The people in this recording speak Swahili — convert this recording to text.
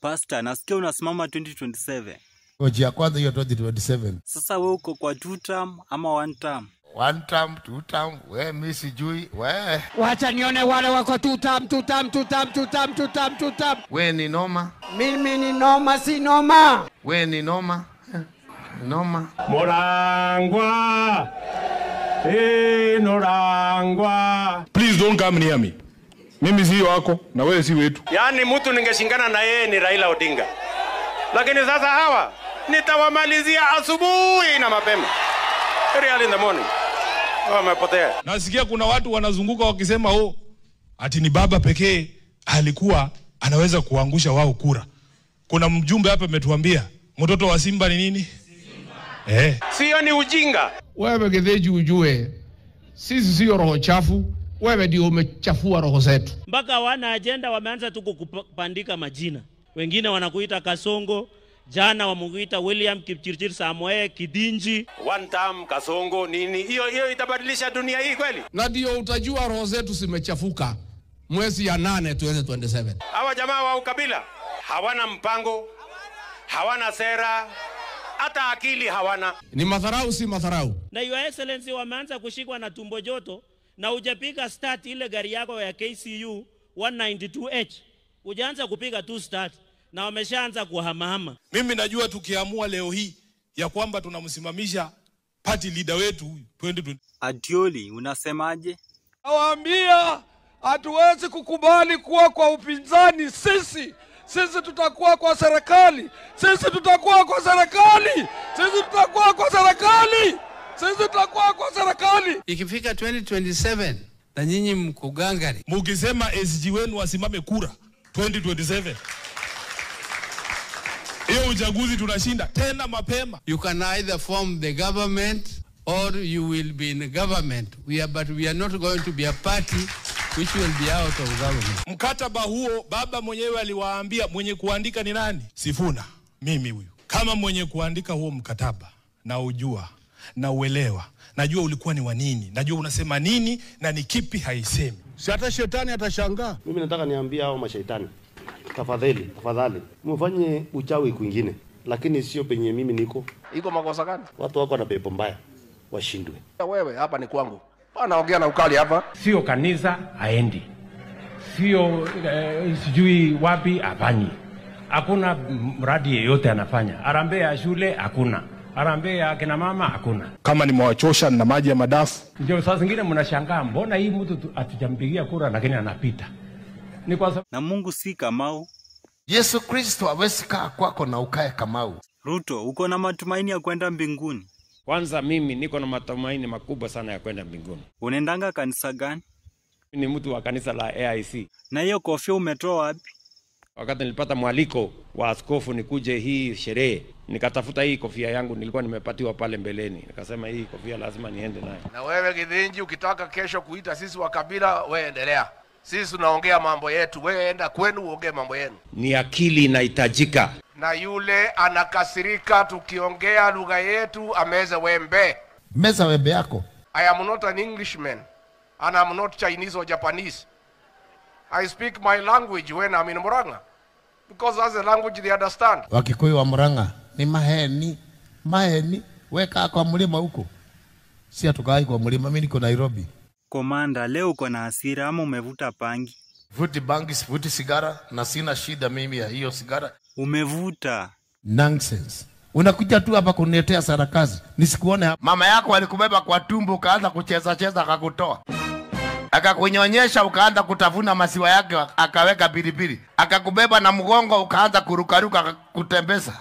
Pastor, nasikia unasimama 2027. Ngoja kwanza hiyo 2027. Sasa wewe uko kwa 2 term ama 1 term? 1 term, 2 term, we mimi sijui, we. Wacha nione wale wako 2 term, 2 term, 2 term, 2 term, 2 term, 2 term. We ni noma. Mimi ni noma, si noma. We ni noma. Noma. Morangwa. Eh, Norangwa. Please don't come near me. Mimi si wako na wewe si wetu. Yaani mtu ningeshingana na yeye ni Raila Odinga. Lakini sasa hawa nitawamalizia asubuhi na mapema. Early in the morning. Wamepotea. Nasikia kuna watu wanazunguka wakisema oh, ati ni baba pekee alikuwa anaweza kuangusha wao kura. Kuna mjumbe hapa ametuambia mtoto wa Simba ni nini? Simba. Eh. Sio ni ujinga. Wewe Getheji ujue sisi sio roho chafu. Wewe ndio umechafua roho zetu. Mpaka wana agenda wameanza tu kukupandika majina. Wengine wanakuita Kasongo, jana wamukuita William Kipchirchir Samoei Kidinji. One term Kasongo nini? Hiyo hiyo itabadilisha dunia hii kweli? Na ndio utajua roho zetu zimechafuka. Mwezi ya 8 tuweze 27. Hawa jamaa wa ukabila hawana mpango, hawana sera, hata akili hawana. Ni madharau si madharau. Na Your Excellency wameanza kushikwa na tumbo joto. Na hujapiga start ile gari yako ya KCU 192H. Hujaanza kupiga tu start na wameshaanza kuhamahama. Mimi najua tukiamua leo hii ya kwamba tunamsimamisha party leader wetu huyu 2020. Atioli, unasemaje? Nawaambia hatuwezi kukubali kuwa kwa upinzani sisi. Sisi tutakuwa kwa serikali. Sisi tutakuwa kwa serikali. Sisi tutakuwa kwa serikali. Sisi tutakuwa kwa serikali. Ikifika 2027 na nyinyi mko gangari. Mukisema SG wenu wasimame kura 2027. Hiyo uchaguzi tunashinda tena mapema. You can either form the government or you will be in government. But we are not going to be a party which will be out of government. Mkataba huo baba mwenyewe aliwaambia mwenye kuandika ni nani? Sifuna, mimi huyu. Kama mwenye kuandika huo mkataba na ujua na uelewa, najua ulikuwa ni wa nini, najua unasema nini na ni kipi haisemi. Si hata shetani atashangaa. Mimi nataka niambie hao mashaitani, tafadhali, tafadhali mfanye uchawi kwingine, lakini sio penye mimi niko. Iko makosa gani? Watu wako na pepo mbaya, washindwe. Wewe hapa ni kwangu. Anaongea na ukali hapa. Sio kanisa haendi. Sio sijui wapi hafanyi. Hakuna mradi yeyote anafanya. Harambee ya shule hakuna. Harambee ya kina mama hakuna. Kama nimewachosha na maji ya madafu. Ndio saa zingine mnashangaa mbona hii mtu hatujampigia kura lakini anapita. Ni kwa sababu na Mungu si Kamau. Yesu Kristo hawezi kaa kwako na ukae Kamau. Ruto, uko na matumaini ya kwenda mbinguni? Kwanza mimi niko na matumaini makubwa sana ya kwenda mbinguni. Unaendanga kanisa gani? Ni mtu wa kanisa la AIC. Na hiyo kofia umetoa wapi? Wakati nilipata mwaliko wa askofu nikuje hii sherehe, nikatafuta hii kofia yangu nilikuwa nimepatiwa pale mbeleni. Nikasema hii kofia lazima niende nayo. Na wewe Githinji ukitaka kesho kuita sisi wa kabila, wewe endelea. Sisi tunaongea mambo yetu, wewe enda kwenu uongee mambo yenu. Ni akili inahitajika. Na yule anakasirika tukiongea lugha yetu ameze wembe. Meza wembe yako. I am not an Englishman and I'm not Chinese or Japanese. I speak my language when I'm in Murang'a because that's the language they understand. Wakikuyu wa Murang'a ni maheni, maheni weka kwa mlima huko. Si hatukai kwa mlima, mimi niko Nairobi. Komanda, leo uko na hasira ama umevuta pangi? Vuti bangi, sivuti sigara na sina shida mimi ya hiyo sigara. Umevuta. Nonsense. Unakuja tu hapa kuniletea sarakazi. Nisikuone hapa. Mama yako alikubeba kwa tumbo ukaanza kucheza cheza akakutoa. Akakunyonyesha ukaanza kutafuna maziwa yake akaweka pilipili. Akakubeba na mgongo ukaanza kurukaruka kutembeza.